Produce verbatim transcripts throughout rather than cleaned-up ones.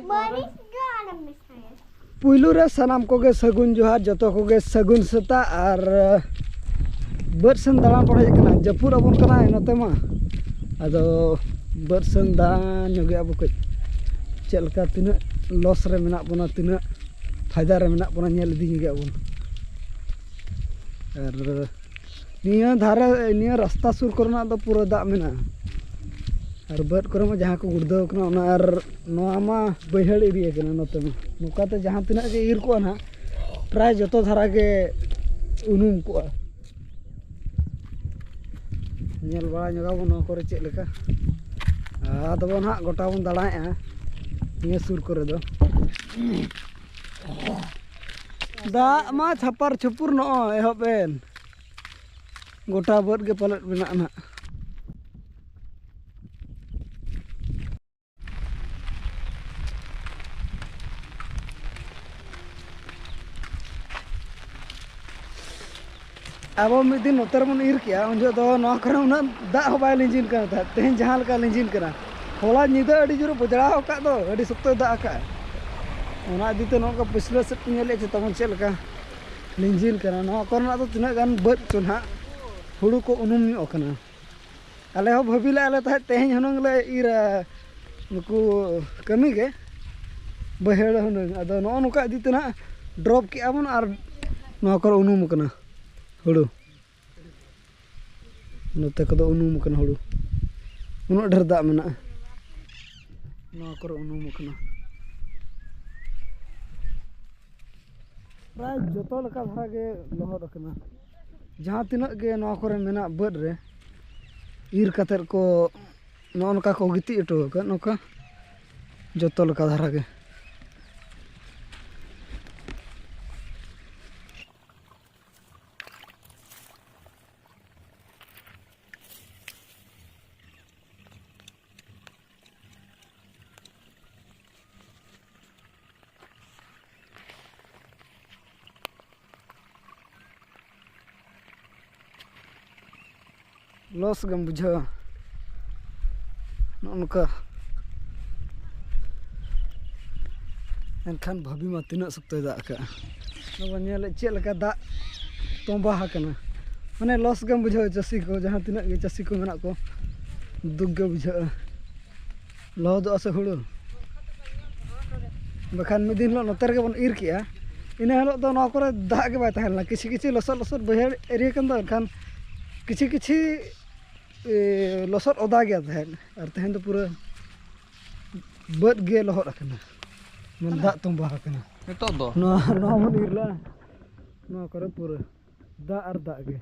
ᱢᱟᱹᱨᱤᱪ ᱫᱚ ᱟᱞᱚᱢ ᱢᱮᱥᱟᱭᱟ᱾ ᱯᱩᱭᱞᱩ ᱨᱮ ᱥᱟᱱᱟᱢ ᱠᱚᱜᱮ ᱥᱟᱹᱜᱩᱱ ᱡᱚᱦᱟᱨ, ᱡᱚᱛᱚ ᱠᱚᱜᱮ ᱥᱟᱹᱜᱩᱱ ᱥᱮᱛᱟᱜ᱾ ᱟᱨ ᱵᱟᱹᱫᱽ ᱥᱮᱱ ᱫᱟᱬᱟᱱ ᱵᱚᱱ ᱦᱮᱡ ᱟᱠᱟᱱᱟ᱾ ᱡᱟᱹᱯᱩᱫ ᱟᱵᱚᱱ ᱠᱟᱱᱟᱭ ᱱᱚᱛᱮ ᱢᱟ, ᱟᱫᱚ ᱵᱟᱹᱫᱽ ᱥᱮᱱ ᱫᱟᱬᱟᱱ ᱧᱚᱜᱮᱜᱼᱟ ᱵᱚ ᱠᱟᱹᱡ, ᱪᱮᱫ ᱞᱮᱠᱟ, ᱛᱤᱱᱟᱹᱜ ᱞᱚᱥ ᱨᱮ ᱢᱮᱱᱟᱜ ᱵᱚᱱᱟ, ᱛᱤᱱᱟᱹᱜ ᱯᱷᱟᱭᱫᱟ ᱨᱮ ᱢᱮᱱᱟᱜ ᱵᱚᱱᱟ, ᱧᱮᱞ ᱤᱫᱤ ᱧᱚᱜᱮᱜᱼᱟ ᱵᱚᱱ᱾ ᱟᱨ ᱱᱤᱭᱟᱹ ᱫᱷᱟᱨᱮ, ᱱᱤᱭᱟᱹ ᱨᱟᱥᱛᱟ ᱥᱩᱨ ᱠᱚᱨᱮᱱᱟᱜ ᱫᱚ ᱯᱩᱨᱟᱹ ᱫᱟᱜ ᱢᱮᱱᱟᱜᱼᱟ᱾ ᱟᱨ ᱵᱟᱹᱫᱽ ᱠᱚᱨᱮ ᱢᱟ ᱡᱟᱦᱟᱸ ᱠᱚ ᱜᱩᱲᱫᱟᱹᱣ ᱠᱟᱱᱟ ᱚᱱᱟ, ᱟᱨ ᱱᱚᱣᱟ ᱢᱟ ᱵᱟᱹᱭᱦᱟᱹᱲ ᱮᱨᱤᱭᱟ ᱠᱟᱱᱟ ᱱᱚᱛᱮ ᱢᱟ᱾ ᱱᱚᱝᱠᱟᱛᱮ ᱡᱟᱦᱟᱸ ᱛᱤᱱᱟᱹᱜ ᱜᱮ ᱤᱨ ᱠᱚᱜᱼᱟ ᱱᱟᱦᱟᱜ, ᱯᱨᱟᱭ ᱡᱚᱛᱚ ᱫᱷᱟᱨᱟ ᱜᱮ ᱩᱱᱩᱢ ᱠᱚᱜᱼᱟ᱾ ᱧᱮᱞ ᱵᱟᱲᱟ ᱧᱚᱜᱟᱵᱚᱱ ᱱᱚᱣᱟ ᱠᱚᱨᱮ ᱪᱮᱫ ᱞᱮᱠᱟ᱾ ᱟᱫᱚ ᱵᱚᱱ ᱦᱟᱸᱜ ᱜᱚᱴᱟ ᱵᱚᱱ ᱫᱟᱬᱟᱭᱮᱫᱼᱟ ᱱᱤᱭᱟᱹ ᱥᱩᱨ ᱠᱚᱨᱮ ᱫᱚ᱾ ᱫᱟᱜ ᱢᱟ ᱪᱷᱟᱯᱟᱨ ᱪᱷᱩᱯᱩᱨ ᱱᱚᱜᱼᱚᱭ ᱮᱦᱚᱵ ᱮᱱ᱾ ᱜᱚᱴᱟ ᱵᱟᱹᱫᱽ ᱜᱮ ᱯᱟᱞᱮᱫ ᱢᱮᱱᱟᱜᱼᱟ ᱱᱟᱦᱟᱜ᱾ ᱟᱵᱚ ᱢᱤᱫ ᱫᱤᱱ ᱱᱚᱛᱮ ᱨᱮᱵᱚᱱ ᱤᱨ ᱠᱮᱜᱼᱟ, ᱩᱱ ᱡᱚᱦᱚᱜ ᱫᱚ ᱱᱚᱣᱟ ᱠᱚᱨᱮ ᱩᱱᱟᱹᱜ ᱫᱟᱜ ᱦᱚᱸ ᱵᱟᱭ ᱞᱤᱸᱡᱤᱱ ᱠᱟᱱ ᱛᱟᱦᱮᱸᱫ᱾ ᱛᱮᱦᱮᱧ ᱡᱟᱦᱟᱸ ᱞᱮᱠᱟ ᱞᱤᱸᱡᱤᱱ ᱠᱟᱱᱟ, ᱦᱚᱞᱟ ᱧᱤᱫᱟᱹ ᱟᱹᱰᱤ ᱡᱳᱨᱮ ᱵᱚᱡᱽᱲᱟᱣ ᱟᱠᱟᱫ ᱫᱚ, ᱟᱹᱰᱤ ᱥᱚᱠᱛᱚᱭ ᱫᱟᱜ ᱟᱠᱟᱫᱼᱟ᱾ ᱚᱱᱟ ᱤᱫᱤ ᱛᱮ ᱱᱚᱝᱠᱟ ᱯᱟᱹᱪᱷᱞᱟᱹ ᱥᱮᱫ ᱠᱚ ᱧᱮᱞᱮᱫᱼᱟ ᱪᱮᱛᱟᱵᱚᱱ ᱪᱮᱫ ᱞᱮᱠᱟ ᱞᱤᱸᱡᱤᱱ ᱠᱟᱱᱟ᱾ ᱱᱚᱣᱟ ᱠᱚᱨᱮᱱᱟᱜ ᱫᱚ ᱛᱤᱱᱟᱹᱜ ᱜᱟᱱ ᱵᱟᱹᱫᱽ ᱪᱚ ᱱᱟᱦᱟᱜ ᱦᱩᱲᱩ ᱠᱚ ᱩᱱᱩᱢ ᱧᱚᱜ ᱟᱠᱟᱱᱟ᱾ ᱟᱞᱮ ᱦᱚᱸ ᱵᱷᱟᱹᱵᱤ ᱞᱮᱫᱼᱟ ᱞᱮ ᱛᱟᱦᱮᱸᱫ ᱛᱮᱦᱮᱧ ᱦᱩᱱᱟᱹᱝ ᱞᱮ ᱤᱨᱟ, ᱱᱩᱠᱩ ᱠᱟᱹᱢᱤ ᱜᱮ ᱵᱟᱹᱭᱦᱟᱹᱲ ᱦᱩᱱᱟᱹᱝ᱾ ᱟᱫᱚ ᱱᱚᱜᱼᱚ ᱱᱚᱝᱠᱟ ᱤᱫᱤ ᱛᱮ ᱱᱟᱦᱟᱜ ᱰᱨᱚᱯ ᱠᱮᱜᱼᱟ ᱵᱚᱱ ᱟᱨ ᱱᱚᱣᱟ ᱠᱚᱨᱮ ᱩᱱᱩᱢ ᱟᱠᱟᱱᱟ ᱦᱩᱲᱩ᱾ ᱱᱚᱛᱮ ᱠᱚᱫᱚ ᱩᱱᱩᱢ ᱟᱠᱟᱱᱟ ᱦᱩᱲᱩ, ᱩᱱᱟᱹᱜ ᱰᱷᱮᱨ ᱫᱟᱜ ᱢᱮᱱᱟᱜᱼᱟ᱾ ᱱᱚᱣᱟ ᱠᱚᱨᱮ ᱩᱱᱩᱢ ᱟᱠᱟᱱᱟ᱾ ᱯᱨᱟᱭ ᱡᱚᱛᱚ ᱞᱮᱠᱟ ᱫᱷᱟᱨᱟ ᱜᱮ ᱞᱚᱦᱚᱫ ᱟᱠᱟᱱᱟ᱾ ᱡᱟᱦᱟᱸ ᱛᱤᱱᱟᱹᱜ ᱜᱮ ᱱᱚᱣᱟ ᱠᱚᱨᱮ ᱢᱮᱱᱟᱜ ᱵᱟᱹᱫᱽ ᱨᱮ, ᱤᱨ ᱠᱟᱛᱮᱫ ᱠᱚ ᱱᱚᱜᱼᱚ ᱱᱚᱝᱠᱟ ᱠᱚ ᱜᱤᱛᱤᱡ ᱦᱚᱴᱚ ᱟᱠᱟᱫ, ᱱᱚᱝᱠᱟ ᱡᱚᱛᱚ ᱞᱮᱠᱟ ᱫᱷᱟᱨᱟ ᱜᱮ᱾ ᱞᱚᱥ ᱜᱮᱢ ᱵᱩᱡᱷᱟᱹᱣᱟ᱾ ᱱᱚᱜᱼᱚ ᱱᱚᱝᱠᱟ ᱮᱱᱠᱷᱟᱱ ᱵᱷᱟᱹᱵᱤ ᱢᱟ ᱛᱤᱱᱟᱹᱜ ᱥᱚᱠᱛᱚᱭ ᱫᱟᱜ ᱟᱠᱟᱫᱼᱟ᱾ ᱱᱚᱣᱟ ᱧᱮᱞᱮᱫ ᱪᱮᱫ ᱞᱮᱠᱟ ᱫᱟᱜ ᱛᱚᱸᱵᱟ ᱟᱠᱟᱱᱟ, ᱢᱟᱱᱮ ᱞᱚᱥ ᱜᱮᱢ ᱵᱩᱡᱷᱟᱹᱣᱟ᱾ ᱪᱟᱹᱥᱤ ᱠᱚ, ᱡᱟᱦᱟᱸ ᱛᱤᱱᱟᱹᱜ ᱜᱮ ᱪᱟᱹᱥᱤ ᱠᱚ ᱢᱮᱱᱟᱜ ᱠᱚ, ᱫᱩᱠ ᱜᱮ ᱵᱩᱡᱷᱟᱹᱜᱼᱟ᱾ ᱞᱚᱦᱚᱫᱚᱜᱼᱟ ᱥᱮ ᱦᱩᱲᱩ? ᱵᱟᱠᱷᱟᱱ ᱢᱤᱫ ᱫᱤᱱ ᱦᱤᱞᱳᱜ ᱱᱚᱛᱮ ᱨᱮᱜᱮ ᱵᱚᱱ ᱤᱨ ᱠᱮᱜᱼᱟ, ᱤᱱᱟᱹ ᱦᱤᱞᱳᱜ ᱫᱚ ᱱᱚᱣᱟ ᱠᱚᱨᱮ ᱫᱟᱜ ᱜᱮ ᱵᱟᱭ ᱛᱟᱦᱮᱸ ᱞᱮᱱᱟ᱾ ᱠᱤᱪᱷᱤ ᱠᱤᱪᱷᱤ ᱞᱚᱥᱚᱫ ᱞᱚᱥᱚᱫ ᱵᱟᱹᱭᱦᱟᱹᱲ ᱮᱨᱤᱭᱟ ᱠᱟᱱ ᱫᱚ, ᱮᱱᱠᱷᱟᱱ ᱠᱤᱪᱷᱤ ᱠᱤᱪᱷᱤ ᱮ, ᱞᱚᱥᱚᱫ ᱚᱫᱟ ᱜᱮᱭᱟ ᱛᱟᱦᱮᱸᱫ, ᱟᱨ ᱛᱮᱦᱮᱧ ᱫᱚ ᱯᱩᱨᱟᱹ ᱵᱟᱹᱫᱽ ᱜᱮ ᱞᱚᱦᱚᱫ ᱟᱠᱟᱱᱟ, ᱢᱟᱱᱮ ᱫᱟᱜ ᱛᱚᱸᱵᱟ ᱟᱠᱟᱱᱟ᱾ ᱱᱤᱛᱚᱜ ᱫᱚ ᱱᱚᱣᱟ, ᱱᱚᱣᱟ ᱵᱚᱱ ᱤᱨ ᱞᱟ, ᱱᱚᱣᱟ ᱠᱚᱨᱮ ᱯᱩᱨᱟᱹ ᱫᱟᱜ ᱟᱨ ᱫᱟᱜ ᱜᱮ᱾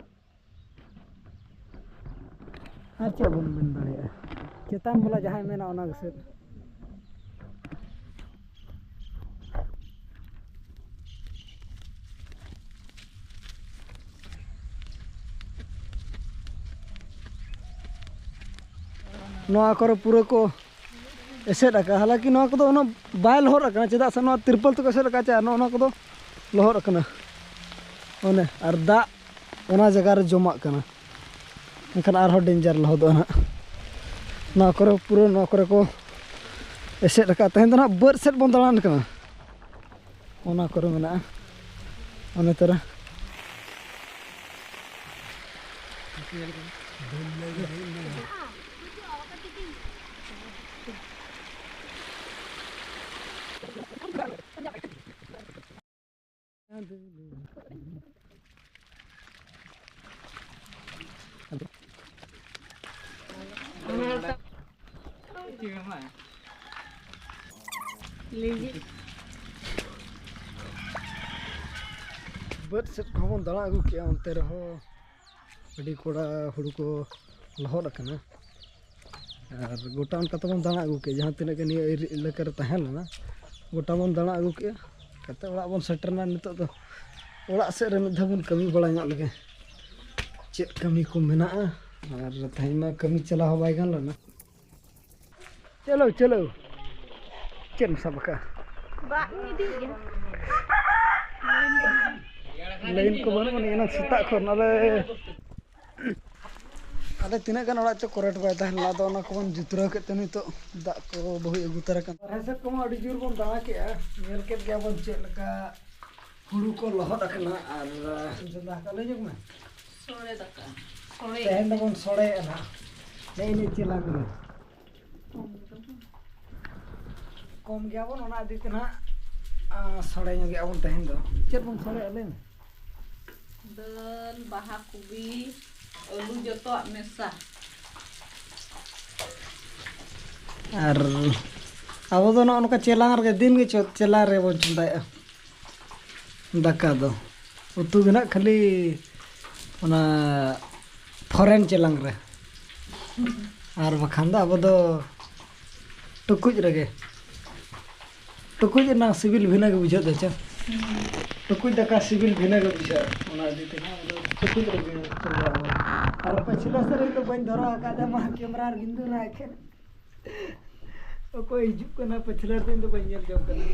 ᱟᱨ ᱪᱮᱫ ᱵᱚᱱ ᱢᱮᱱ ᱫᱟᱲᱮᱭᱟᱜᱼᱟ? ᱪᱮᱛᱟᱱ ᱵᱟᱞᱟ ᱡᱟᱦᱟᱸᱭ ᱢᱮᱱᱟ ᱚᱱᱟ ᱜᱮᱥᱮ᱾ ᱱᱚᱣᱟ ᱠᱚᱨᱮ ᱯᱩᱨᱟᱹ ᱠᱚ ᱮᱥᱮᱫ ᱟᱠᱟᱫᱼᱟ᱾ ᱦᱟᱞᱟᱝᱠᱤ ᱱᱚᱣᱟ ᱠᱚᱫᱚ ᱩᱱᱟᱹᱜ ᱵᱟᱭ ᱞᱚᱦᱚᱫ ᱟᱠᱟᱱᱟ, ᱪᱮᱫᱟᱜ ᱥᱮ ᱱᱚᱣᱟ ᱛᱤᱨᱯᱚᱞ ᱛᱮᱠᱚ ᱮᱥᱮᱫ ᱟᱠᱟᱫᱼᱟ, ᱪᱮ ᱟᱨ ᱱᱚᱜᱼᱚ ᱱᱚᱣᱟ ᱠᱚᱫᱚ ᱞᱚᱦᱚᱫ ᱟᱠᱟᱱᱟ᱾ ᱚᱱᱮ ᱟᱨ ᱫᱟᱜ ᱚᱱᱟ ᱡᱟᱭᱜᱟ ᱨᱮ ᱡᱚᱢᱟᱜ ᱠᱟᱱᱟ, ᱮᱱᱠᱷᱟᱱ ᱟᱨᱦᱚᱸ ᱰᱮᱧᱡᱟᱨ ᱞᱚᱦᱚᱫᱚᱜᱼᱟ ᱱᱟᱦᱟᱜ᱾ ᱱᱚᱣᱟ ᱠᱚᱨᱮ ᱯᱩᱨᱟᱹ, ᱱᱚᱣᱟ ᱠᱚᱨᱮ ᱠᱚ ᱮᱥᱮᱫ ᱟᱠᱟᱫ᱾ ᱛᱮᱦᱮᱧ ᱫᱚ ᱱᱟᱦᱟᱜ ᱵᱟᱹᱫᱽ ᱥᱮᱫ ᱵᱚᱱ ᱫᱟᱬᱟᱱ ᱠᱟᱱᱟ᱾ ᱚᱱᱟ ᱠᱚᱨᱮ ᱢᱮᱱᱟᱜᱼᱟ, ᱚᱱᱮ ᱛᱚᱨᱟ᱾ ᱵᱟᱹᱫᱽ ᱥᱮᱫ ᱠᱚᱦᱚᱸ ᱵᱚᱱ ᱫᱟᱬᱟ ᱟᱹᱜᱩ ᱠᱮᱜᱼᱟ, ᱚᱱᱛᱮ ᱨᱮᱦᱚᱸ ᱟᱹᱰᱤ ᱠᱚᱲᱟ ᱦᱩᱲᱩ ᱠᱚ ᱞᱚᱦᱚᱫ ᱟᱠᱟᱱᱟ᱾ ᱟᱨ ᱜᱚᱴᱟ ᱚᱱᱠᱟ ᱛᱮᱵᱚᱱ ᱫᱟᱬᱟ ᱟᱹᱜᱩ ᱠᱮᱜᱼᱟ, ᱡᱟᱦᱟᱸ ᱛᱤᱱᱟᱹᱜ ᱜᱮ ᱱᱤᱭᱟᱹ ᱮᱨᱤ-, ᱮᱞᱟᱠᱟ ᱨᱮ ᱛᱟᱦᱮᱸ ᱞᱮᱱᱟ, ᱜᱚᱴᱟ ᱵᱚᱱ ᱫᱟᱬᱟ ᱟᱹᱜᱩ ᱠᱮᱜᱼᱟ᱾ ᱠᱟᱛᱮ ᱚᱲᱟᱜ ᱵᱚᱱ ᱥᱮᱴᱮᱨᱱᱟ᱾ ᱱᱤᱛᱚᱜ ᱫᱚ ᱚᱲᱟᱜ ᱥᱮᱫ ᱨᱮ ᱢᱤᱫ ᱫᱷᱟᱣ ᱵᱚᱱ ᱠᱟᱹᱢᱤ ᱵᱟᱲᱟ ᱧᱚᱜ ᱞᱮᱜᱮ, ᱪᱮᱫ ᱠᱟᱹᱢᱤ ᱠᱚ ᱢᱮᱱᱟᱜᱼᱟ᱾ ᱟᱨ ᱛᱮᱦᱮᱧ ᱢᱟ ᱠᱟᱹᱢᱤ ᱪᱟᱞᱟᱣ ᱦᱚᱸ ᱵᱟᱭ ᱜᱟᱱ ᱞᱮᱱᱟ᱾ ᱪᱚᱞᱚ, ᱪᱚᱞᱚ᱾ ᱪᱮᱫ ᱮᱢ ᱥᱟᱵ ᱟᱠᱟᱫᱼᱟ? ᱫᱟᱜ ᱤᱧ ᱤᱫᱤᱭᱮᱫᱼᱟ᱾ ᱞᱟᱭᱤᱱ ᱠᱚ ᱵᱟᱹᱱᱩᱜ ᱟᱹᱱᱤᱡ, ᱮᱱᱟᱝ ᱥᱮᱛᱟᱜ ᱠᱷᱚᱱ ᱟᱞᱮ ᱟᱞᱮ ᱛᱤᱱᱟᱹᱜ ᱜᱟᱱ ᱚᱲᱟᱜ ᱪᱚ ᱠᱚᱨᱮᱴ ᱵᱟᱭ ᱛᱟᱦᱮᱸ ᱞᱮᱱᱟ, ᱟᱫᱚ ᱚᱱᱟ ᱠᱚᱵᱚᱱ ᱡᱩᱛᱨᱟᱹᱣ ᱠᱮᱫ ᱛᱮ ᱱᱤᱛᱚᱜ ᱫᱟᱜ ᱠᱚ ᱵᱟᱹᱦᱩᱭ ᱟᱹᱜᱩ ᱛᱟᱨᱟ ᱠᱟᱱᱟ᱾ ᱵᱟᱨᱦᱮ ᱥᱮᱫ ᱠᱚᱢᱟ ᱟᱹᱰᱤ ᱡᱳᱨ ᱵᱚᱱ ᱫᱟᱬᱟ ᱠᱮᱜᱼᱟ, ᱧᱮᱞ ᱠᱮᱫ ᱜᱮᱭᱟ ᱵᱚᱱ ᱪᱮᱫ ᱞᱮᱠᱟ ᱦᱩᱲᱩ ᱠᱚ ᱞᱚᱦᱚᱫ ᱟᱠᱟᱱᱟ᱾ ᱟᱨ ᱪᱚᱸᱫᱟ ᱟᱠᱟᱫ, ᱞᱟᱹᱭ ᱧᱚᱜ ᱢᱮ᱾ ᱥᱚᱲᱮ ᱫᱟᱠᱟ᱾ ᱥᱚᱲᱮ᱾ ᱛᱮᱦᱮᱧ ᱫᱚᱵᱚᱱ ᱥᱚᱲᱮᱭᱟ ᱱᱟᱦᱟᱜ᱾ ᱱᱮᱜᱼᱮ ᱱᱤᱭᱟᱹ ᱪᱮᱞᱟᱝ ᱨᱮ᱾ ᱠᱚᱢ ᱜᱮᱭᱟᱵᱚᱱ, ᱚᱱᱟ ᱤᱫᱤ ᱛᱮ ᱱᱟᱦᱟᱜ, ᱟ, ᱥᱚᱲᱮ ᱧᱚᱜᱮᱜᱼᱟ ᱵᱚᱱ ᱛᱮᱦᱮᱧ ᱫᱚ᱾ ᱪᱮᱫ ᱵᱚᱱ ᱥᱚᱲᱮᱭᱟ, ᱞᱟᱹᱭ ᱢᱮ? ᱫᱟᱹᱞ, ᱵᱟᱦᱟ ᱠᱚᱵᱤ, ᱟᱹᱞᱩ, ᱡᱚᱛᱚᱣᱟᱜ ᱢᱮᱥᱟ᱾ ᱟᱨ ᱟᱵᱚ ᱫᱚ ᱱᱚᱜᱼᱚ ᱱᱚᱝᱠᱟ ᱪᱮᱞᱟᱝ ᱨᱮᱜᱮ, ᱫᱤᱱ ᱜᱮ ᱪᱚ-, ᱪᱮᱞᱟᱝ ᱨᱮᱵᱚᱱ ᱪᱚᱸᱫᱟᱭᱮᱜᱼᱟ᱾ ᱫᱟᱠᱟ ᱫᱚ᱾ ᱩᱛᱩ ᱜᱮ ᱱᱟᱜ ᱠᱷᱟᱹᱞᱤ ᱚᱱᱟ ᱯᱷᱚᱨᱮᱱ ᱪᱮᱞᱟᱝ ᱨᱮ, ᱟᱨ ᱵᱟᱠᱷᱟᱱ ᱫᱚ ᱟᱵᱚ ᱫᱚ ᱴᱩᱠᱩᱡ ᱨᱮᱜᱮ᱾ ᱴᱩᱠᱩᱡ ᱨᱮᱱᱟᱜ ᱥᱤᱵᱤᱞ ᱵᱷᱤᱱᱟᱹ ᱜᱮ ᱵᱩᱡᱷᱟᱹᱜ ᱫᱚ ᱪᱮ? ᱴᱩᱠᱩᱡ ᱫᱟᱠᱟ ᱥᱤᱵᱤᱞ ᱵᱷᱤᱱᱟᱹ ᱜᱮ ᱵᱩᱡᱷᱟᱹᱜᱼᱟ, ᱚᱱᱟ ᱤᱫᱤ ᱛᱮ ᱱᱟᱜ ᱟᱵᱚ ᱫᱚ ᱴᱩᱠᱩᱡ ᱨᱮᱜᱮ ᱪᱚᱸᱫᱟ ᱟᱵᱚᱱ᱾ ᱟᱨ ᱯᱟᱹᱪᱷᱞᱟᱹ ᱥᱮᱫ ᱨᱮ ᱫᱚ ᱵᱟᱹᱧ ᱫᱷᱚᱨᱟᱣ ᱟᱠᱟᱫᱟ, ᱢᱟ ᱠᱮᱢᱨᱟ ᱨᱮᱜᱤᱧ ᱫᱷᱚᱨᱟᱣ ᱠᱮᱫ᱾ ᱚᱠᱚᱭ ᱦᱤᱡᱩᱜ ᱠᱟᱱᱟ ᱯᱟᱹᱪᱷᱞᱟᱹ ᱨᱮ? ᱤᱧ ᱫᱚ ᱵᱟᱹᱧ ᱧᱮᱞ ᱡᱚᱝ ᱠᱟᱱᱟ᱾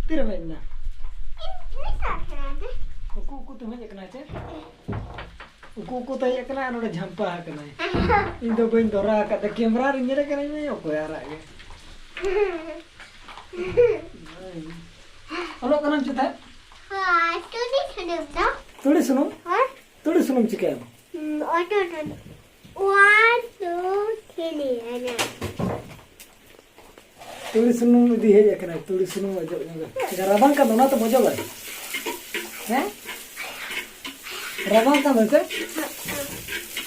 ᱛᱤᱨᱮᱢ ᱦᱮᱡ ᱮᱱᱟ? ᱩᱠᱩ ᱩᱠᱩ ᱛᱮᱢ ᱦᱮᱡ ᱟᱠᱟᱱᱟ ᱪᱮ? ᱩᱠᱩ ᱩᱠᱩ ᱛᱮ ᱦᱮᱡ ᱟᱠᱟᱱᱟ ᱟᱨ ᱱᱚᱰᱮ ᱡᱷᱟᱢᱯᱟ ᱟᱠᱟᱱᱟᱭ᱾ ᱤᱧ ᱫᱚ ᱵᱟᱹᱧ ᱫᱷᱚᱨᱟ ᱟᱠᱟᱫ ᱛᱮ, ᱠᱮᱢᱨᱟ ᱨᱮᱧ ᱧᱮᱞᱮ ᱠᱟᱱᱟ, ᱤᱧ ᱚᱠᱚᱭ ᱟᱨᱟᱜ ᱜᱮ᱾ ᱚᱞᱚᱜ ᱠᱟᱱᱟᱢ ᱪᱮ ᱛᱟᱦᱮᱸᱫ? ᱦᱳᱭ, ᱛᱩᱲᱤ ᱥᱩᱱᱩᱢ ᱫᱚ᱾ ᱛᱩᱲᱤ ᱥᱩᱱᱩᱢ? ᱦᱳᱭ᱾ ᱛᱩᱲᱤ ᱥᱩᱱᱩᱢ ᱪᱤᱠᱟᱹᱭᱟᱢ? ᱦᱩᱸ, ᱚᱴᱚ, ᱚᱴᱚ, ᱚᱴᱚ᱾ One, two, three, ᱮᱱᱮ᱾ ᱛᱩᱲᱤ ᱥᱩᱱᱩᱢ ᱤᱫᱤ ᱦᱮᱡ ᱟᱠᱟᱱᱟᱭ, ᱛᱩᱲᱤ ᱥᱩᱱᱩᱢ ᱚᱡᱚᱜ ᱧᱚᱜᱟ᱾ ᱨᱟᱵᱟᱝ ᱠᱟᱱ ᱫᱚ, ᱚᱱᱟ ᱛᱮᱢ ᱚᱡᱚᱜᱟ? ᱦᱮᱸ? ᱨᱟᱵᱟᱝ ᱠᱟᱱ ᱫᱚ ᱪᱮ?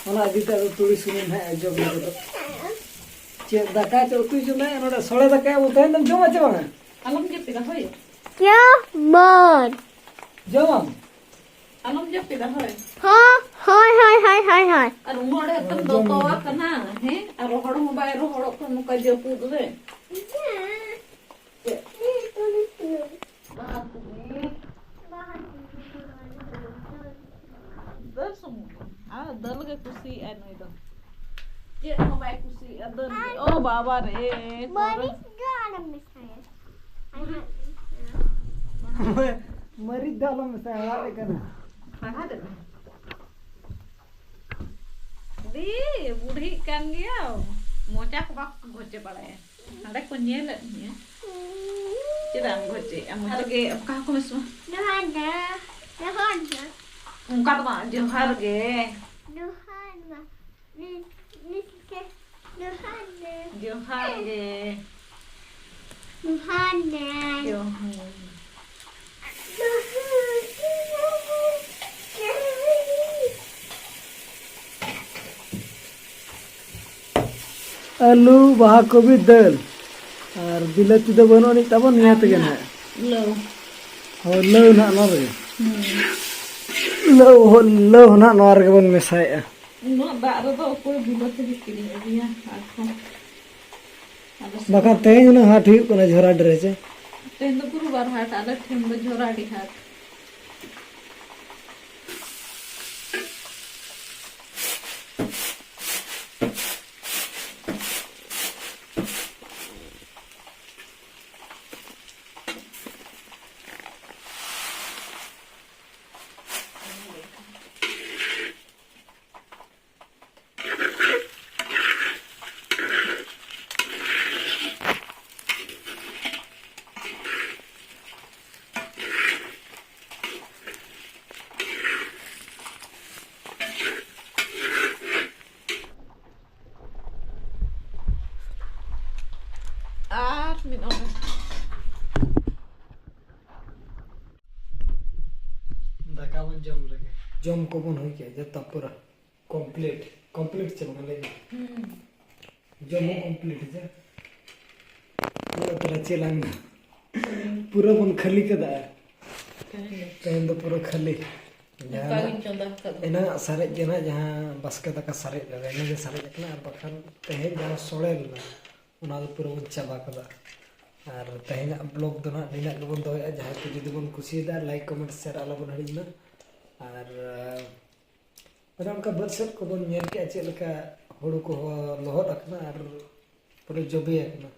ᱚᱱᱟ ᱤᱫᱤ ᱛᱮ ᱟᱫᱚ ᱛᱩᱲᱤ ᱥᱩᱱᱩᱢ ᱦᱟᱸᱜ ᱚᱡᱚᱜ ᱧᱚᱜ ᱫᱚ᱾ ᱪᱮᱫ ᱫᱟᱠᱟ ᱪᱮ ᱩᱛᱩᱭ ᱪᱚᱸᱫᱟᱭᱟ, ᱱᱚᱰᱮ ᱥᱚᱲᱮ ᱫᱟᱠᱟ ᱟᱵᱚ ᱛᱟᱦᱮᱱ ᱫᱚᱢ ᱡᱚᱢᱟ ᱪᱮ ᱵᱟᱝᱟ? ᱟᱞᱚᱢ ᱡᱟᱹᱯᱤᱫᱟ, ᱦᱳᱭ᱾ ᱡᱚᱢᱟᱱ᱾ ᱡᱚᱢᱟᱢ? ᱟᱞᱚᱢ ᱡᱟᱹᱯᱤᱫᱟ, ᱦᱳᱭ᱾ ᱦᱚᱸ, ᱦᱳᱭ, ᱦᱳᱭ, ᱦᱳᱭ, ᱦᱳᱭ, ᱦᱳᱭ᱾ ᱟᱨ ᱩᱱᱟᱹᱜ ᱰᱷᱮᱨ ᱛᱮᱢ ᱡᱚᱢ ᱫᱚᱛᱚ ᱢᱮ᱾ ᱟᱠᱟᱱᱟ, ᱦᱮᱸ? ᱟᱨ ᱨᱚᱦᱚᱲ ᱦᱚᱸ ᱵᱟᱭ ᱨᱚᱦᱚᱲᱚᱜ ᱠᱟᱱ ᱱᱚᱝᱠᱟ ᱡᱟᱹᱯᱩᱫ ᱨᱮ᱾ ᱪᱮᱫ? ᱵᱟᱦᱟ ᱠᱚᱜᱮ᱾ ᱫᱟᱹᱞ ᱥᱩᱢᱩᱝ᱾ ᱟᱨ ᱫᱟᱹᱞ ᱜᱮ ᱠᱩᱥᱤᱭᱟᱜᱼᱟᱭ ᱱᱩᱭ ᱫᱚ᱾ ᱪᱮᱫ ᱦᱚᱸ ᱵᱟᱭ ᱠᱩᱥᱤᱭᱟᱜᱼᱟ ᱫᱟᱹᱞ ᱜᱮ᱾ ᱳ ᱵᱟᱵᱟ ᱨᱮ, ᱢᱟᱹᱨᱤᱪ ᱫᱚ ᱟᱞᱚᱢ ᱢᱮᱥᱟᱭᱟ᱾ ᱢᱟᱹᱨᱤᱪ ᱫᱚ ᱟᱞᱚᱢ ᱢᱮᱥᱟᱭᱟ, ᱟᱲᱟᱜ ᱞᱮ ᱠᱟᱱᱟ᱾ ᱯᱟᱲᱦᱟᱣ ᱫᱮ ᱢᱮ᱾ ᱫᱤ, ᱵᱩᱰᱷᱤᱜ ᱠᱟᱱ ᱜᱮᱭᱟᱢ᱾ ᱢᱚᱪᱟ ᱠᱚ ᱵᱟᱠᱚ ᱜᱷᱚᱪᱮ ᱵᱟᱲᱟᱭᱟ᱾ ᱱᱚᱰᱮ ᱠᱚ ᱧᱮᱞᱮᱫ ᱢᱮᱭᱟ᱾ ᱪᱮᱫᱟᱜ ᱮᱢ ᱜᱷᱚᱪᱮᱜᱼᱟ? ᱢᱚᱪᱟ ᱨᱮᱜᱮ ᱚᱠᱟ ᱦᱚᱸᱠᱚ ᱢᱮᱥᱟ᱾ ᱡᱚᱦᱟᱨ ᱜᱮ᱾ ᱡᱚᱦᱟᱨ ᱜᱮ᱾ ᱚᱱᱠᱟ ᱫᱚ ᱵᱟᱝ, ᱡᱚᱦᱟᱨ ᱜᱮ᱾ ᱡᱚᱦᱟᱨ ᱜᱮ᱾ ᱡᱚᱦᱟᱨ ᱜᱮ᱾ ᱡᱚᱦᱟᱨ ᱜᱮ᱾ ᱡᱚᱦᱟᱨ ᱜᱮ᱾ ᱡᱚᱦᱟᱨ᱾ ᱟᱹᱞᱩ, ᱵᱟᱦᱟ ᱠᱚᱵᱤ, ᱫᱟᱹᱞ᱾ ᱟᱨ ᱵᱤᱞᱟᱹᱛᱤ ᱫᱚ ᱵᱟᱹᱱᱩᱜ ᱟᱹᱱᱤᱡ ᱛᱟᱵᱚᱱ, ᱱᱤᱭᱟᱹ ᱛᱮᱜᱮ ᱱᱟᱦᱟᱜ᱾ ᱞᱟᱹᱣ᱾ ᱦᱳᱭ, ᱞᱟᱹᱣ ᱱᱟᱦᱟᱜ ᱱᱚᱣᱟ ᱨᱮᱜᱮ᱾ ᱦᱩᱸ᱾ ᱞᱟᱹᱣ ᱦᱚᱸ, ᱞᱟᱹᱣ ᱦᱚᱸ ᱱᱟᱦᱟᱜ ᱱᱚᱣᱟ ᱨᱮᱜᱮ ᱵᱚᱱ ᱢᱮᱥᱟᱭᱮᱫᱼᱟ᱾ ᱩᱱᱟᱹᱜ ᱫᱟᱜ ᱨᱮᱫᱚ ᱚᱠᱚᱭ ᱵᱤᱞᱟᱹᱛᱤ ᱫᱚ ᱠᱤᱨᱤᱧ ᱟᱹᱜᱩᱭᱟ ᱟᱨᱦᱚᱸ? ᱟᱫᱚ ᱵᱟᱠᱷᱟᱱ ᱛᱮᱦᱮᱧ ᱩᱱᱟᱹᱜ ᱦᱟᱴ ᱦᱩᱭᱩᱜ ᱠᱟᱱᱟ ᱡᱷᱚᱨᱟᱰᱤ ᱨᱮ, ᱪᱮ? ᱛᱮᱦᱮᱧ ᱫᱚ ᱜᱩᱨᱩᱵᱟᱨ ᱦᱟᱴ, ᱟᱞᱮ ᱴᱷᱮᱱ ᱫᱚ ᱡᱷᱚᱨᱟᱰᱤ ᱦᱟᱴ᱾ ᱟᱨ ᱢᱤᱫ ᱚᱸᱰᱮ᱾ ᱫᱟᱠᱟ ᱵᱚᱱ ᱡᱚᱢ ᱞᱮᱜᱮ᱾ ᱡᱚᱢ ᱠᱚᱵᱚᱱ ᱦᱩᱭ ᱠᱮᱜᱼᱟ, ᱡᱚᱛᱚ ᱯᱩᱨᱟᱹ complete, complete ᱪᱮ ᱵᱟᱝ ᱞᱟᱹᱭ ᱢᱮ? ᱦᱩᱸ᱾ ᱡᱚᱢ ᱦᱚᱸ complete ᱡᱮ᱾ ᱯᱩᱨᱟᱹ ᱛᱚᱨᱟ ᱪᱮ ᱞᱟᱝ ᱯᱩᱨᱟᱹ ᱵᱚᱱ ᱠᱷᱟᱹᱞᱤ ᱠᱟᱫᱟ᱾ ᱛᱮᱦᱮᱧ ᱫᱚ᱾ ᱛᱮᱦᱮᱧ ᱫᱚ ᱯᱩᱨᱟᱹ ᱠᱷᱟᱹᱞᱤ᱾ ᱚᱱᱠᱟ ᱡᱟᱦᱟᱸ ᱜᱤᱧ ᱪᱚᱸᱫᱟ ᱟᱠᱟᱫᱟ᱾ ᱮᱱᱟᱝ ᱟᱜ ᱥᱟᱨᱮᱡ ᱜᱮ ᱱᱟᱦᱟᱜ, ᱡᱟᱦᱟᱸ ᱵᱟᱥᱠᱮ ᱫᱟᱠᱟ ᱥᱟᱨᱮᱡ ᱞᱮᱱᱟ, ᱤᱱᱟᱹᱜᱮ ᱥᱟᱨᱮᱡ ᱟᱠᱟᱱᱟ᱾ ᱟᱨ ᱵᱟᱠᱷᱟᱱ ᱛᱮᱦᱮᱧ ᱡᱟᱦᱟᱸ ᱥᱚᱲᱮ ᱞᱮᱱᱟ, ᱚᱱᱟ ᱫᱚ ᱯᱩᱨᱟᱹ ᱵᱚᱱ ᱪᱟᱵᱟ ᱠᱟᱫᱟ᱾ ᱟᱨ ᱛᱮᱦᱮᱧᱟᱜ vlog ᱫᱚ ᱱᱟᱦᱟᱜ ᱱᱤᱱᱟᱹᱜ ᱜᱮᱵᱚᱱ ᱫᱚᱦᱚᱭᱮᱫᱼᱟ᱾ ᱡᱟᱦᱟᱸᱭ ᱠᱚ ᱡᱩᱫᱤ ᱵᱚᱱ ᱠᱩᱥᱤᱭᱟᱫᱟ, like, comment, share ᱟᱞᱚ ᱵᱚᱱ ᱦᱤᱲᱤᱧ ᱢᱟ᱾ ᱟᱨ, ᱟᱸ, ᱚᱱᱮ ᱚᱱᱠᱟ ᱵᱟᱹᱫᱽ ᱥᱮᱫ ᱠᱚᱵᱚᱱ ᱧᱮᱞ ᱠᱮᱜᱼᱟ, ᱪᱮᱫ ᱞᱮᱠᱟ ᱦᱩᱲᱩ ᱠᱚᱦᱚᱸ ᱞᱚᱦᱚᱫ ᱟᱠᱟᱱᱟ ᱟᱨ ᱯᱩᱨᱟᱹ ᱡᱚᱵᱮ ᱟᱠᱟᱱᱟ᱾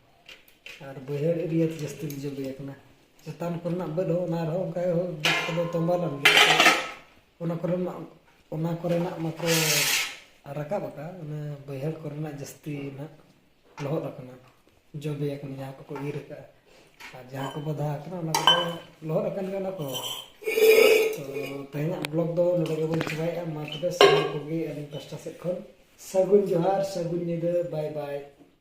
ᱟᱨ ᱵᱟᱹᱭᱦᱟᱹᱲ area ᱛᱮ ᱡᱟᱹᱥᱛᱤ ᱜᱮ ᱡᱚᱵᱮ ᱟᱠᱟᱱᱟ᱾ ᱪᱮᱛᱟᱱ ᱠᱚᱨᱮᱱᱟᱜ ᱵᱟᱹᱫᱽ ᱦᱚᱸ ᱚᱱᱟ ᱨᱮᱦᱚᱸ ᱚᱱᱠᱟ ᱜᱮ ᱦᱚᱸ ᱫᱟᱜ ᱠᱚᱫᱚ ᱛᱚᱸᱵᱟ ᱞᱮᱱ ᱜᱮᱭᱟ᱾ ᱚᱱᱟ ᱠᱚᱨᱮᱱᱟᱜ, ᱚᱱᱟ ᱠᱚᱨᱮᱱᱟᱜ ᱢᱟᱠᱚ ᱨᱟᱠᱟᱵ ᱟᱠᱟᱫ, ᱚᱱᱟ ᱵᱟᱹᱭᱦᱟᱹᱲ ᱠᱚᱨᱮᱱᱟᱜ ᱡᱟᱹᱥᱛᱤ ᱱᱟᱜ ᱞᱚᱦᱚᱫ ᱟᱠᱟᱱᱟ, ᱡᱚᱵᱮ ᱟᱠᱟᱱᱟ, ᱡᱟᱦᱟᱸ ᱠᱚᱠᱚ ᱤᱨ ᱟᱠᱟᱫᱼᱟ᱾ ᱟᱨ ᱡᱟᱦᱟᱸ ᱠᱚ ᱵᱟᱫᱷᱟ ᱟᱠᱟᱱᱟ, ᱚᱱᱟ ᱠᱚᱫᱚ ᱞᱚᱦᱚᱫ ᱟᱠᱟᱱ ᱜᱮᱭᱟ, ᱚᱱᱟ ᱠᱚ᱾ ᱛᱚ, ᱛᱮᱦᱮᱧᱟᱜ ᱵᱞᱚᱜ ᱫᱚ ᱱᱚᱰᱮ ᱜᱮᱵᱚᱱ ᱪᱟᱵᱟᱭᱮᱫᱼᱟ᱾ ᱢᱟ ᱛᱚᱵᱮ, ᱥᱟᱱᱟᱢ ᱠᱚᱜᱮ ᱟᱹᱞᱤᱧ ᱯᱟᱥᱴᱟ ᱥᱮᱫ ᱠᱷᱚᱱ ᱥᱟᱹᱜᱩᱱ ᱡᱚᱦᱟᱨ, ᱥᱟᱹᱜᱩᱱ ᱧᱤᱫᱟᱹ, ᱵᱟᱭ ᱵᱟᱭ᱾